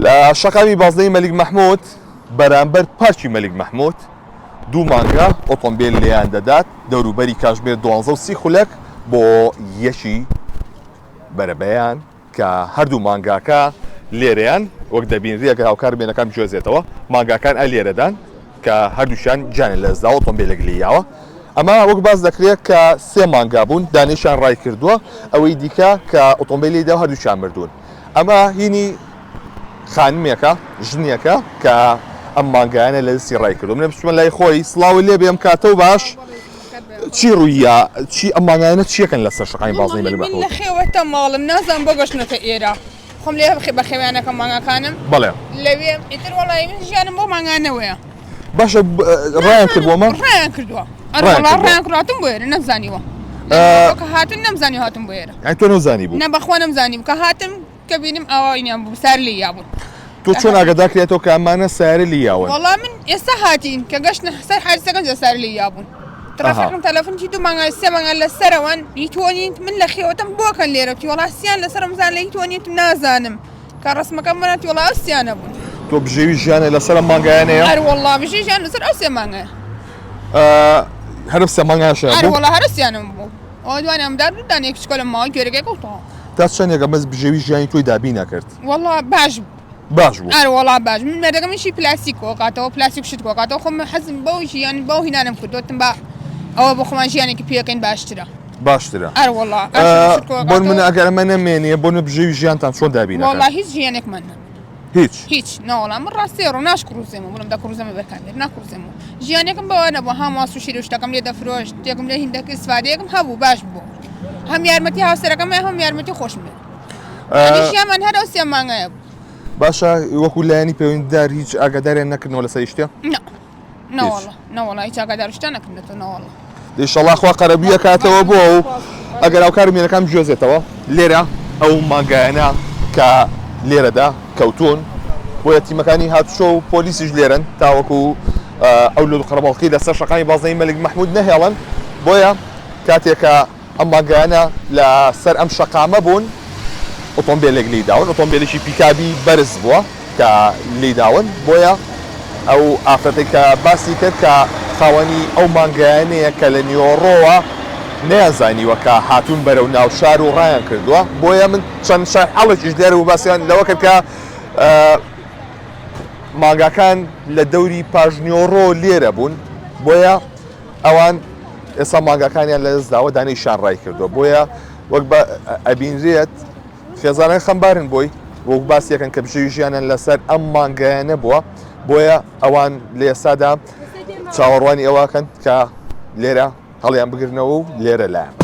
لە شەقامی بازنەی مەلیک مەحمود بەرامبەر پارکی مەلیک مەحمود دوو مانگا ئۆتۆمبیل لێیان دەدات دەوروبەری کاژمێر دوانزە و سی خولەک بۆ یەکی بەرەبەیان کە هەردوو مانگاکە لێرەیان وەک دەبینرێ ئەگەر هاوکار بێنەکان بگوێزێتەوە مانگاکان ئە لێرەدان کە هەردووشیان گیانیان لەدەستداوە ئۆتۆمبیلێک لێی یاوە ئەمە وەک باس دەکرێت کە سێ مانگا بوون دانیشیان ڕای کردووە ئەوەی دیکە کە ئۆتۆمبیل لێیدا هەردووکیان مردوون ئەمە هینی خانمێکە ژنێکە کە ئەم مانگایانە لە دەستی ڕای کردو منە بچمە لای خۆی سڵاوی لێ بێم کاتەوە باش چی ڕوویە چی ئەم مانگایانە چیەکەن لەسەر شەقامی بازنەی مەلک من لە خێوەتە ماڵم نازانم بۆ گەشتنەتە ئێرە خۆم لێ بەخێویانەکەم مانگاکانم بەڵێ لەوێ ئیتر وەڵی من ژیانم بۆ مانگانەوەیە باشە ڕایان کردووە مە ڕایان کردووە ڕایان کردووە بۆ ئێرە نەمزانیوە کە هاتن نەمزانی هاتم بۆ ئێرە یانی تۆ نەزانی بوو نە بەخوا نەمزانی بوو کە هاتم کە بینیم ئاوا ئینیان بوو سار لی یابوون تۆ چۆن ئاگادار کرایتەوە کە ئەمانە سارە لی یاون وەڵا من ئێستا هاتین کە گەشتنە سەر حادیسەکە جا سار لی یابوون تڕافیقم تەلەفۆن چی دوو مانگا سێ مانگا لەسەرەوەن هی تۆ نین من لە خێوەتم بۆکەن لێرە تی وەڵا سیان لەسەرم زان لە هی تۆ نین نازانم کە ڕسمەکەم بەنات وەڵا ئەو سیانە بوون تۆ بژێوی ژیانە لەسەر ئەم مانگایانەیە ئەر وەڵا بژێوی ژیان لەسەر ئەو سێ مانگایە هەر سێ مانگایش ئەر وەڵا هەر سیانم بوو ئەوە دوانیان دار دوو دانەیەک بچکۆلەم ماوە گوێرەکەی کەوتەوە. تا چەندێک ئەمە بژێوی ژیانی تۆی دابین ئەکرد؟ وەڵا باش بوو. باش بوو. ئەرێ وەڵا باش من مێردەکەم ئیشی پلاستیک کۆکاتەوە پلاستیک شت کۆکاتەوە خۆم من حەزم بەو ژیان بەو هینانەم کرد وتم با ئەوە بۆ خۆمان ژیانێکی پێکەین باشترە. باشترە. ئەرێ وەڵا ئاشت شت بۆ من کۆکاتەوە. ئەگەر ئەمە نەمێنێ بۆ نە بژێوی ژیانتان چۆن دابین ئەکەن؟ وەڵا هیچ ژیانێکمان نەما. هیچ. هیچ نەوەڵا من ڕاستێ ڕۆ ناشکڕوزێمەوە بڵێم دەکڕوزێمە بەر کامێر ناکڕوزێمەوە ژیانێکم بەوە نەبوو ها ماست و شیر و شتەکەم لێ دەفرۆشت شتێکم لێ هیندەک ئیسفادەیەکم هەبوو باش بوو هەم یارمەتی هاوسەرەکەم هەم یارمەتی خۆشم بێت یعنی ژیانمان هەر ئەو سێ مانگایە بوو باشە وەکو لایەنی پەیوەندیدار هیچ ئاگاداریان نەکردنەوە لەسەر شتێ نا نەوەڵا نەوەڵا هیچ ئاگادار شتە نەکردنەوە نەوەڵا ئیشەڵا خوا قەرەبووی ئەکاتەوە بۆ و ئەگەر هاوکار مێرەکان بگوێزێتەوە لێرە ئەو مانگایانە کە لێرەدا کەوتون بۆیە تیمەکانی هاتوچۆ و پۆلیسیش لێرەن تاوەکو ئەو لۆد قەرەباڵخی لەسەر شەقامی بازنەی مەلک مەحمود نەهێڵن بۆیە کاتێکە ئەم مانگایانە لە سەر ئەم شەقامە بوون ئۆتۆمبیلێک لی داون ئۆتۆمبیلێکی پیکابی بەرز بووە کە لی داون بۆیە ئەو ئافرەتەی کە باسی کرد کە خاوەنی ئەو مانگایانەیە کە لە نیۆڕۆوە نەیانزانیوە کە هاتوون بەرەو ناوشار و ڕایان کردووە بۆیە من چەند شایحاڵێکیش دیارە بوو باسیان لەوە کرد کە مانگاکان لە دەوری پاژنیۆڕۆ لێرە بوون بۆیە ئەوان ئێستا مانگاکانیان لەدەست داوە دانەیشان ڕای کردووە بۆیە وەک بە ئەبینرێت خێزانەکە خەمبارن بۆی وەک باسی یەکەن کە بژێوی ژیانیان لەسەر ئەم مانگایە نەبووە بۆیە ئەوان لە ئێستادا چاوەڕوانی ئەوەکەن کە لێرە هەڵیان بگرنەوە و لێرە لایان.